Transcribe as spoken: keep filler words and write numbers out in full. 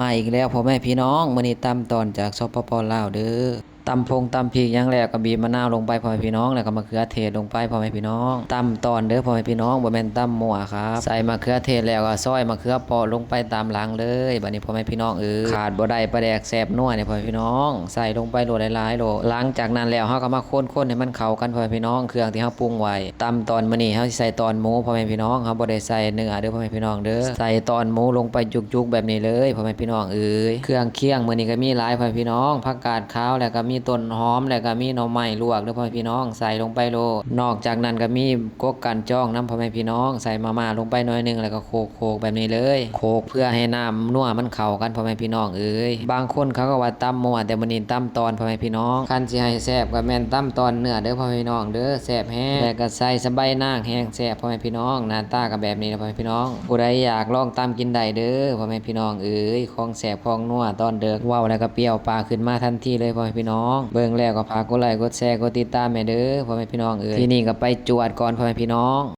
มาอีกแล้วพ่อแม่พี่น้อง มื้อนี้ตำตอนจาก สปป ลาวเด้อ ตำพงตำพริกหยังแล้วก็บีบมะนาวลงไปพ่อแม่พี่น้อง แล้วก็มะเขือเทศลงไปพ่อแม่พี่น้อง ตำตอนเด้อพ่อแม่พี่น้อง บ่แม่นตำมั่วครับ ใส่มะเขือเทศแล้วก็ซอยมะเขือเปาะลงไปตามหลังเลย บัดนี้พ่อแม่พี่น้องเอ้ย ขาดบ่ได้ปลาแดกแซ่บนัวเนี่ยพ่อแม่พี่น้อง ใส่ลงไปโลดหลายๆโลด หลังจากนั้นแล้วเฮาก็มาคนๆให้มันเข้ากันพ่อแม่พี่น้อง เครื่องที่เฮาปรุงไว้ ตำตอนมื้อนี้เฮาสิใส่ตอนหมูพ่อแม่พี่น้อง เฮาบ่ได้ใส่เนื้อเด้อพ่อแม่พี่น้องเด้อ ใส่ตอนหมูลงไปจุกๆแบบนี้เลยพ่อแม่พี่น้องเอ้ย เครื่องเคียงมื้อนี้ก็มีหลายพ่อแม่พี่น้อง ผักกาดขาว แล้วก็มีต้นหอม แล้วก็มีหน่อไม้ลวกเด้อพ่อแม่พี่น้อง ใส่ลงไปโลด นอกจากนั้นก็มีกกกันจองนำพ่อแม่พี่น้อง ใส่มาม่าลงไปหน่อยหนึ่ง แล้วก็โขกๆแบบนี้เลย โขกเพื่อให้น้ำนัวมันเข้ากันพ่อแม่พี่น้องเอ้ย บางคนเขาก็ว่าตำมั่ว แต่มื้อนี้ตำตอนพ่อแม่พี่น้อง คันสิให้แซ่บก็แม่นตำตอนเนื้อเด้อพ่อแม่พี่น้องเด้อ แซ่บแฮง แล้วก็ใส่สะใบนางแฮงแซ่บพ่อแม่พี่น้อง หน้าตาก็แบบนี้นะพ่อแม่พี่น้อง ผู้ใดอยากลองตำกินได้เด้อพ่อแม่พี่น้องเอ้ย ของแซ่บของนัวตอนเดิก เว้าแล้วก็เปรี้ยวปากขึ้นมาทันทีเลยพ่อแม่พี่น้อง เบิ่งแล้วก็ฝากกดไลค์กดแชร์กดติดตามแหน่เด้อพ่อแม่พี่น้องเอ้ย ทีนี้ก็ไปจวดก่อนพ่อแม่พี่น้อง